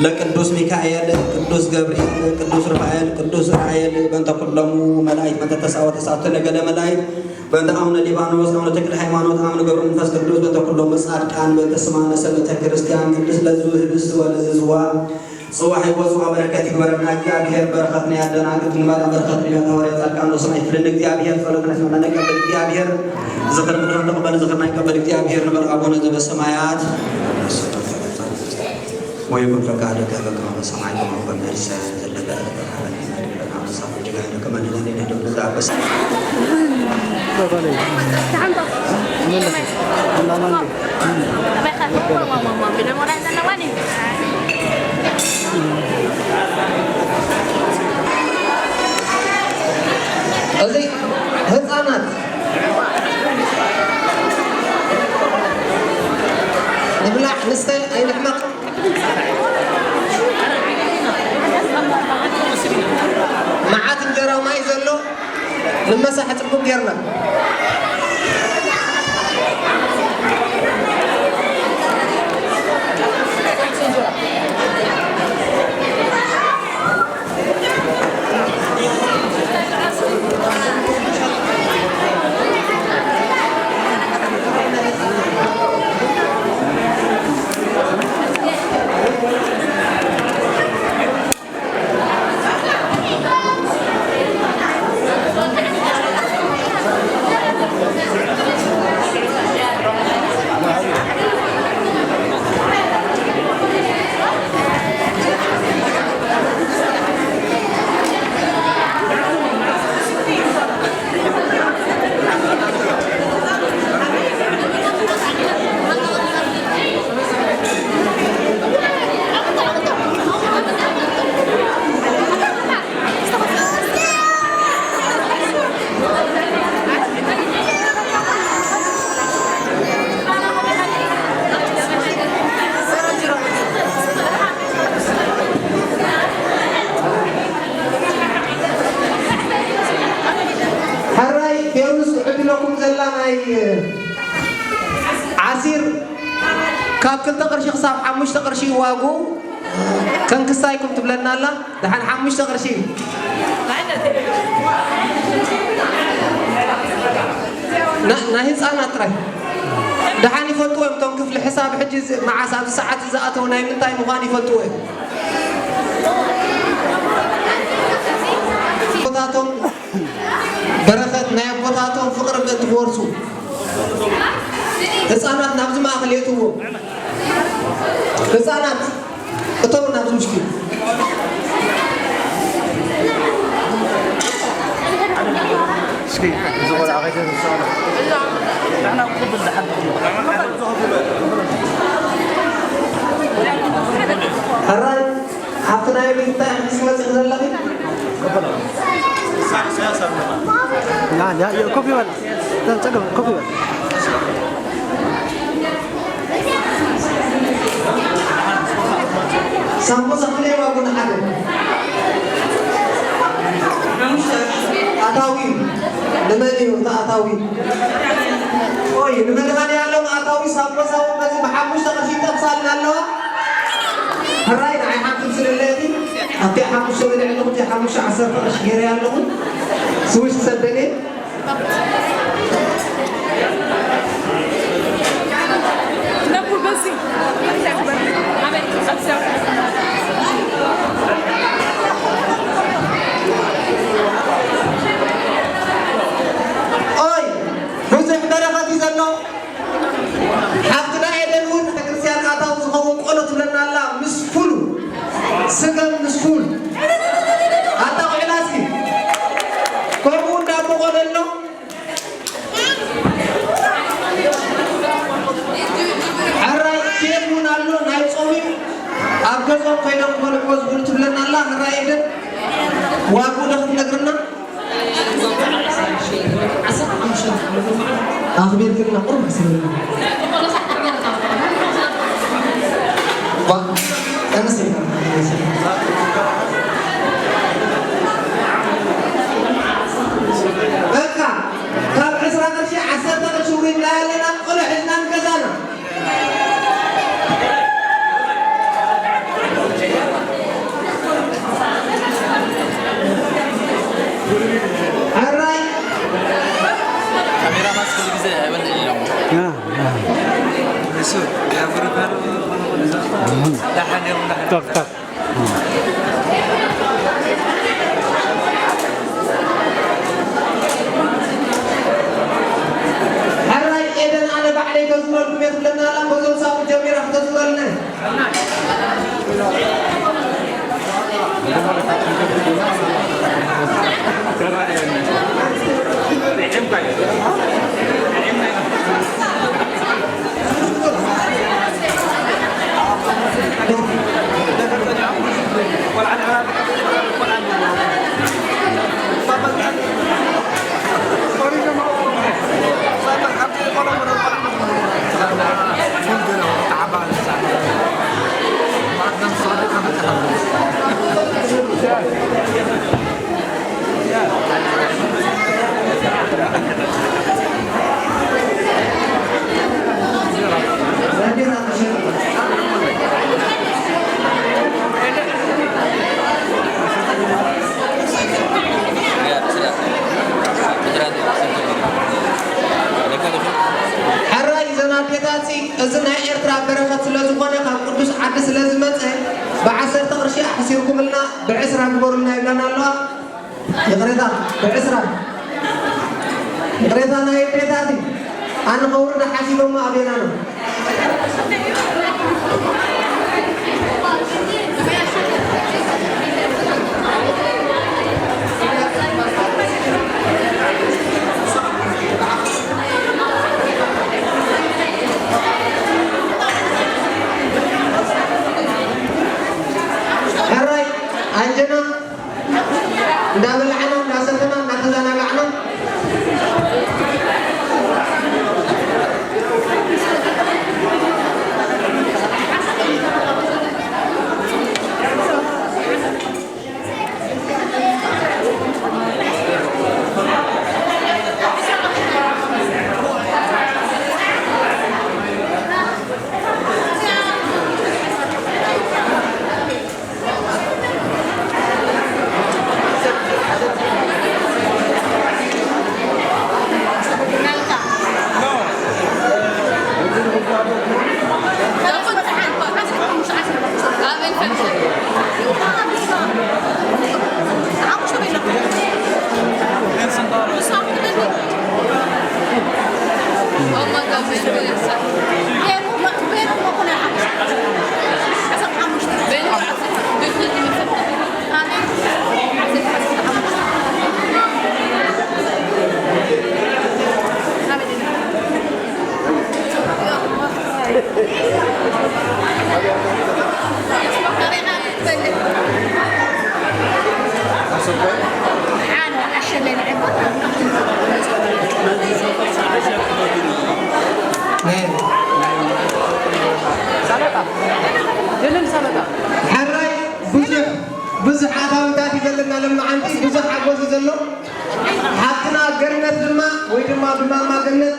ለቅዱስ ሚካኤል፣ ቅዱስ ገብርኤል፣ ቅዱስ ሩፋኤል፣ ቅዱስ ራኤል፣ በእንተ ኩሎሙ መላእክት፣ በእንተ ተስዓው ወተስዓቱ ነገደ መላእክት፣ በእንተ አቡነ ሊባኖስ፣ አቡነ ተክለ ሃይማኖት፣ አቡነ ገብረ መንፈስ ቅዱስ፣ በእንተ ኩሎሙ ጻድቃን፣ በእንተ ስማ ነሰምተ ክርስቲያን፣ ቅድስት ለዙ ህብስት ወለዝዝዋ ጽዋ ሕይወት ጽዋ በረከት ይግበረና። እግዚአብሔር በረከት ናይ ኣደና ቅድስት ማርያም፣ በረከት ናይ ነቢያት ሐዋርያት ጻድቃን ወሰማዕት ይፍልን። እግዚአብሔር ጸሎትና ይስማዕና። ነቀብል እግዚአብሔር ዝኽር ቅዱሳን ተቀበል፣ ዝኽርና ይቀበል እግዚአብሔር። ንበል አቡነ ዘበሰማያት ወይኩን ፈቃድከ በከመ በሰማይ ከማሁ በምድር። ሲሳየነ ዘለለ ዕለትነ ሀበነ ዮም ወኅድግ ለነ አበሳነ ወጌጋየነ ከመ ንሕነኒ ንህድግ ለዘአበሰ እዚ ህፃናት ንብላዕ ንስተ ኣይንሕመቕ። መዓት እንጀራ ማይ ዘሎ ንመሳሕ ጽቡቅ ጌርና። ሕራይ ፌሩዝ ትዕድለኩም ዘላ ናይ ዓሲር ካብ ክልተ ቅርሺ ክሳብ ሓሙሽተ ቅርሺ ዋግኡ ከንክሳይኩም ትብለና ኣላ። ደሓን ሓሙሽተ ቅርሺ እዩ። ና-፣ ናይ ህፃናት ጥራይ። ደሓን ይፈልጥዎ እዮም እቶም ክፍሊ ሕሳብ። ሕጂ እዚ መዓስ ኣብዚ ሰዓት እዚ ዝኣተው ናይ ምንታይ ምዃን ይፈልጥዎ እዮም። ኣቦታቶም በረኸት ናይ ኣቦታቶም ፍቕሪ ምእንቲ ክወርሱ ህፃናት ናብዚ ማእኸል የእትውዎም። ህፃናት እቶም ናብዚ ውሽጢ። እስኪ እዚ ቆልዓ ከይተንስኦ። ንሕና ክብል ዝሓድር። ሕራይ፣ ኣብቲ ናይ ቤት እንታይ ምስ መጽእ ዘለኺ? ያ፣ ያ፣ ያ፣ ኮፍ ይበል። ጸገም፣ ኮፍ ይበል። ሳምቡሳ ክንደይ ዋግኡ ንሓደ? ኣታዊ ንመን እዩ እቲ ኣታዊ? ኦይ፣ ንመድሃኔ ዓለም ኣታዊ ሳምቡሳ እውን በዚ ብሓሙሽተ ቅርሺ ይጠብሳልና ኣለዋ። ሕራይ ንዓይ ሓንቲ ምስለለየቲ ኣብቲ ሓሙሽተ በሊዐ ኣለኹ፣ እቲ ሓሙሽተ ዓሰርተ ቅርሺ ገይረ ኣለኹ። ስዊሽ ክሰደኒ። ኦይ፣ ብዙሕ በረኸት እዩ ዘሎ። ሓፍትና ኤደን እውን ቤተክርስትያን ኣታዊ ዝኸውን ቆሎ ትብለና ኣላ፣ ምስ ፉሉ ስገም ምስ ፉል። ኣጣቕዕላ እስኪ። ከምኡ እውን ዳቦ ቆሎ ኣሎ። ሕራይ ኬክ እውን ኣሎ፣ ናይ ጾም እዩ። ኣብ ገዝኦም ከይዶም ክበልዕዎ ዝኽእሉ ትብለና ኣላ። ሕራይ ኤደን ዋግኡ ዶ ክትነግርና? ኣኽቢርክልና ቁሩብ ሕሰብልና። ባ-፣ ቀንስ። በቃ፣ ካብ ዕስራ ቅርሺ ዓሰርተ ቅርሺ ውሪድና ኣለና፣ ቆሎ ሒዝና ንገዛና። ያ፣ ያ። እሱ ያፍርካል። ደሓን እዮም፣ ደሓን። ጠፍጠፍ። ሕራይ ኤደን፣ ኣነ ባዕለይ ከዝምረልኩም እየ ትብለና ኣላ። በዞም ሳቡ ጀሚራ ክተዝምረልና። ሕራይ እዘን ኣዴታት እዚ ናይ ኤርትራ በረኸት ስለ ዝኾነ፣ ካብ ቅዱስ ዓዲ ስለ ዝመጸ፣ ብዓሰርተ ቅርሺ ኣሕሲርኩምልና ብዕስራ ግበሩልና ይብለና ኣለዋ። ይቕሬታ፣ ብዕስራ። ይቕሬታ፣ ናይ ኣዴታት እዩ። ኣነ ከውርድ ሓሲቦሞ ኣቤና ነው። ሕራይ ኣጀና እንዳበላዕና እንዳሰተና እንዳተዘናጋዕና። ሕራይ ብዙሕ ብዙሕ ኣታዊታት እዩ ዘለና፣ ለማዓንቲ ብዙሕ ሓጎስ እዩ ዘሎ። ሓፍትና ገነት ድማ፣ ወይ ድማ ብማማ ገነት